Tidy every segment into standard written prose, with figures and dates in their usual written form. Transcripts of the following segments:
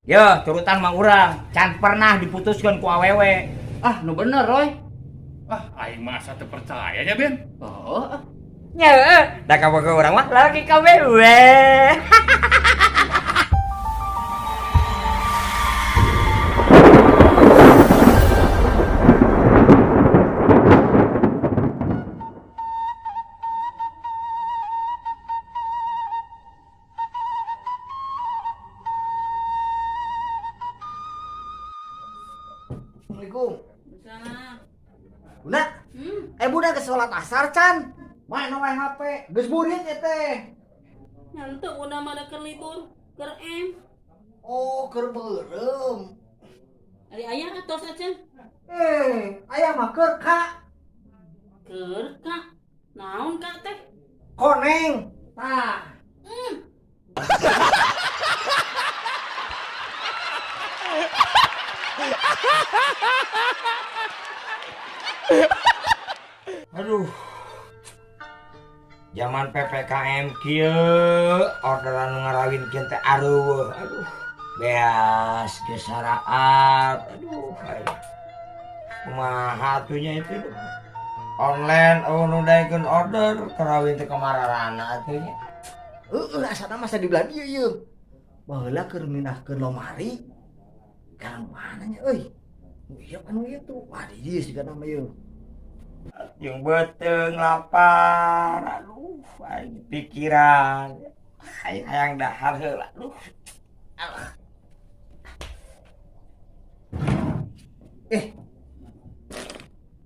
Yo, turutan mah urang, can pernah diputuskeun ku awewe. Ah, nu bener, Roy. Ah, aing mah asa teu percaya nya, Ben. Oh, ah. Nya, da kabogoh urang mah lalaki kabeh we. Assalamualaikum. Bunda. Bunda ke sholat asar can. Mana wae HP? Geus burit ya teh. Nyantuk bunda mah keur libur, keur em. Oh, keur beureum. Ari ayah atos acan. Ayah mah keur ka. Keur ka. Naon ka teh? Koneng. Tah. Aduh. Zaman PPKM kieu orderan nu ngarawin kieu teh areuweuh. Aduh. Beas geus saraat. Aduh. Kumaha atuh nya itu? Online eueuh nu daekeun order karawin teh kamararana atuh nya. Heueuh asana mah di belah dieu ieu. Baheula keur mindahkeun lomari. Karang mana nya euy? Nu ieu anu ieu tuh. Wah, di dieu sigana mah ieu. Jeung beuteung lapar. Aduh, aing pikiran. Aing hayang dahar heula. Aduh. Alah.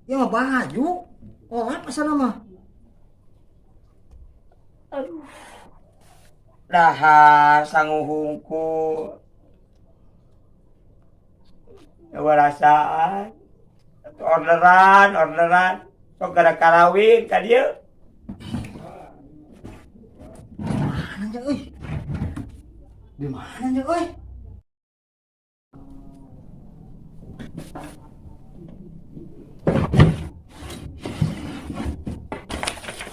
Ieu mah baju. Oh, apa sana mah? Aduh. Dahar sangu hungkul. Rasaan. Orderan, orderan. Sok gara karawin ka dieu. Mana nya euy? Di mana nya euy?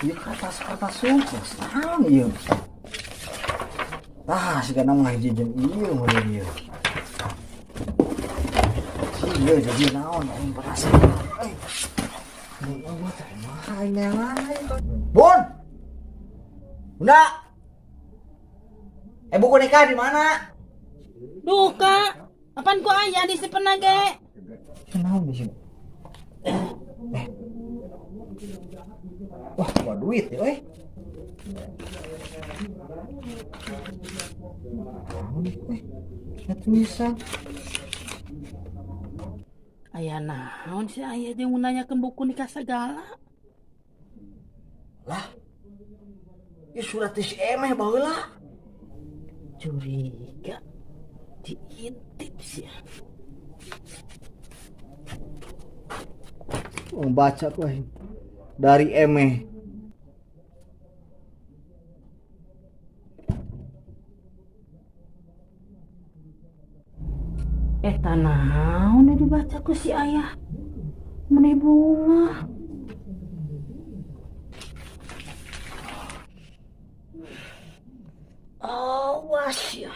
Ieu kertas-kertas sukses naon ieu? Tah, sigana mah hiji jeung ieu meureun ieu. Iya, jadi naon aing penasaran. Euy. Bun. Bunda. Buku nikah di mana? Duka. Apaan ku aya di sipenna ge? Naon di sini? Wah, bawa duit ya, euy. Naon, euy? Ada tulisan. Aya naon sih aya jeung nanyakeun buku nikah segala? Lah. Ieu surat ti si Emeh baheula. Curiga diintip sih. Oh, baca tuh aing. Dari Emeh. Naon dibaca ku si ayah? Meni bunga. Awas ya.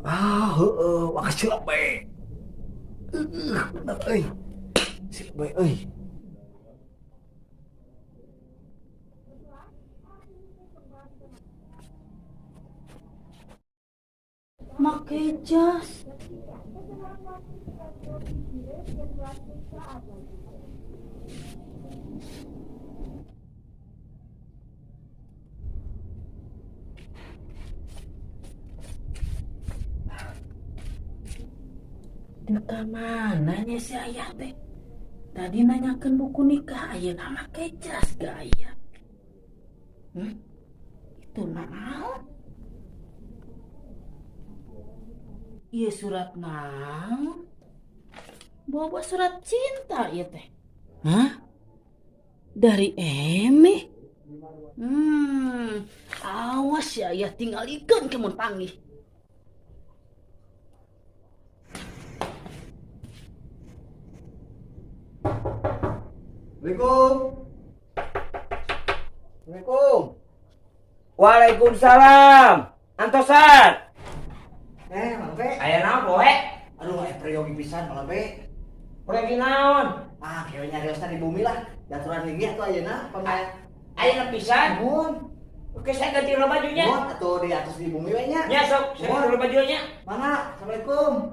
Ah, heeh, makasih lah, be. Bener euy. Silap bae euy. Make jas. Duka mananya si ayah teh? Tadi nanyakan buku nikah, ayah nama kejas gaya. Itu naon? Iya surat naon? Bawa surat cinta ya teh. Hah? Dari Emi? Awas ya ayah tinggal ikan kemun panggih. Assalamualaikum. Assalamualaikum. Waalaikumsalam. Antosan. Mang Be. Aya naon poe? Aduh, aya peryogi pisan Mang Be. Peryogi naon? Ah, kieu nyariosna di bumi lah. Daturan linggih atuh ayeuna pamaya. Ayeuna pisan. Mun. Oke, saya ganti heula bajunya. Mun atuh di atas di bumi we nya. Nya sok, saya ganti heula bajunya. Mana? Assalamualaikum.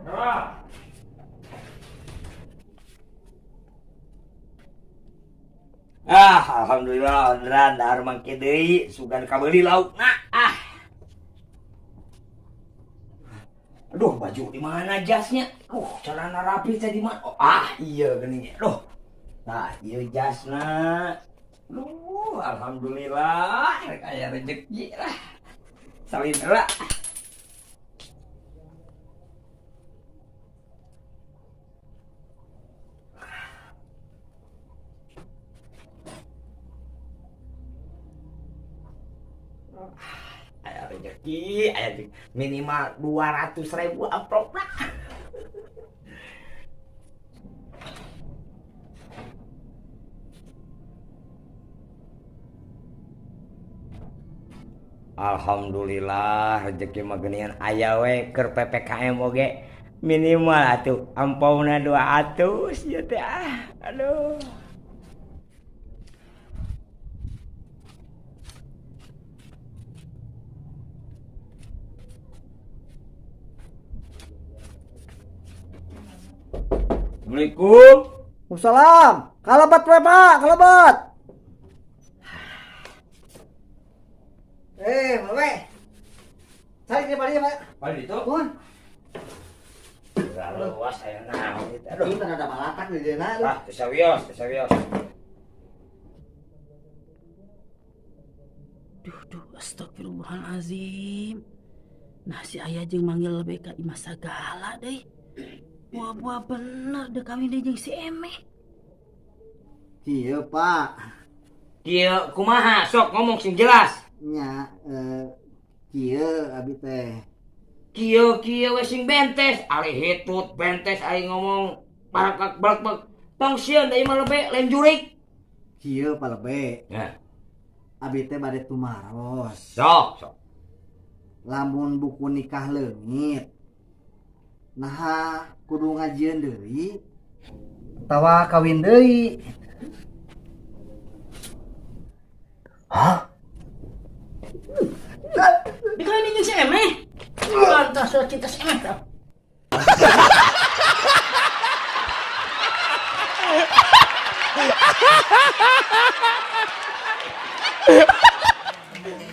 Ah, alhamdulillah orderan dahar mangke deui, sugan kabeuli laukna. Ah. Aduh, baju di mana jasnya? Celana rapi teh di mana? Oh, ah, iya geuning. Aduh. Nah, ieu jasna. Aduh, alhamdulillah rek aya rezeki lah. Salin heula. Aya rezeki, aya minimal 200.000 amplop lah. Alhamdulillah rezeki mah geuningan aya we keur PPKM oge minimal atuh ampauna 200 ieu teh ah. Aduh. Assalamualaikum. Waalaikumsalam. Kalabat we, Pak, kalabat. Mang Be. Cari di mana, Pak? Paling itu. Mun. Luas aya naon itu. Aduh, teu ada balatak di dieu. Ah, teu sawios, teu sawios. Duh, duh, astagfirullahalazim. Nah, si ayah jeung manggil lebih ka imah sagala deui. Buah-buah bener deh kawin deui jeung si Emeh. Kieu, Pak. Kieu kumaha? Sok ngomong sing jelas. Nya, kieu abi teh. Kieu kieu we sing bentes, ari hitut bentes ari ngomong barakak balak. Tong sieun da ieu mah lebe lain jurik. Kieu Pak Lebe. Nah. Abi teh bade tumaros. Sok, sok. Lamun buku nikah leungit. Naha kudu ngajieun deui atawa kawin deui. Hah? Dikawinin jeung si Emeh. Lantas cinta si Emeh tah.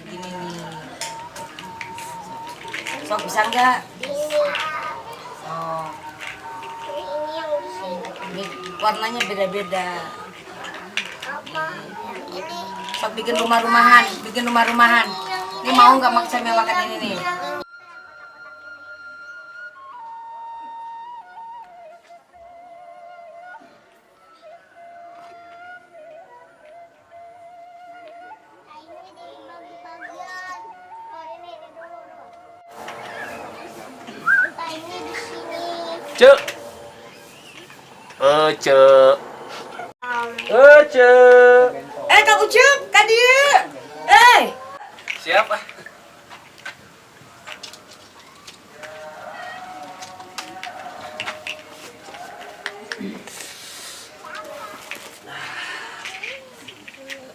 Gini nih. Sok bisa enggak? Oh. Ini yang di sini. Ini warnanya beda-beda. Apa? Yang ini. Sok bikin rumah-rumahan, bikin rumah-rumahan. Ini mau nggak maksa makan ini nih? Cek. Cek. Cek. Kang Ucup, ka dieu. Siapa?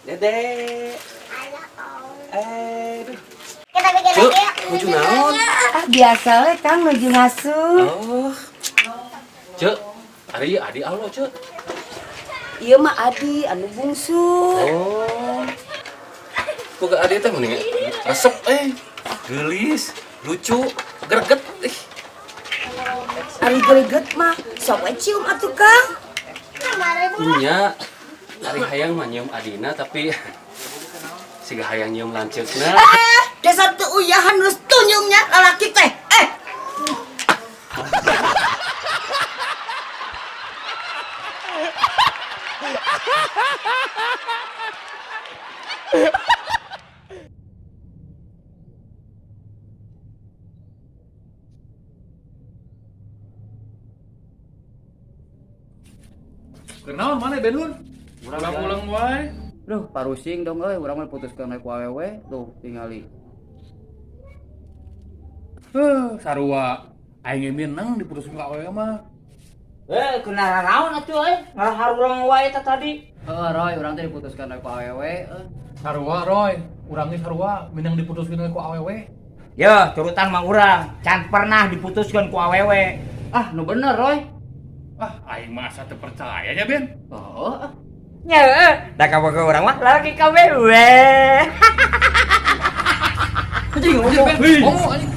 Dede. Aduh. Kita bikin Cuk, lagi ya. nuju naon? Ah, biasa we Kang nuju ngasuh. Oh. Cek, ari adi alo, Cek. Ieu mah adi anu bungsu. Oh. Kok gak adi teh mending resep geulis, lucu, greget ih. Ari greget mah sok we cium atuh Kang. Nya, ari hayang mah nyium adina tapi siga hayang nyium lanceukna. Dasar teu uyahan geus tunyungnya lalaki teh. Kenal mana Benhur? Ulang-ulang wae. Duh, parusing dong euy, urang mah diputuskeun ku awewe, tuh tingali. Heuh, sarua. Aing ge mineng diputuskeun ka awewe mah. Eh, kena naon atuh euy? Ngalah urang wae tah tadi. Heeh, Roy, urang teh diputuskeun ku awewe euy. Sarua Roy, urang ge sarua mineng diputuskeun ku awewe. Yo, turutan mah urang. Can pernah diputuskeun ku awewe. Ah, nu bener, Roy. Ah, aing mah asa teu percaya nya, Ben. Oh, ah. Nya, da kabogoh urang mah lalaki KBW. Anjing, ngomong, Ben. Ngomong anjing.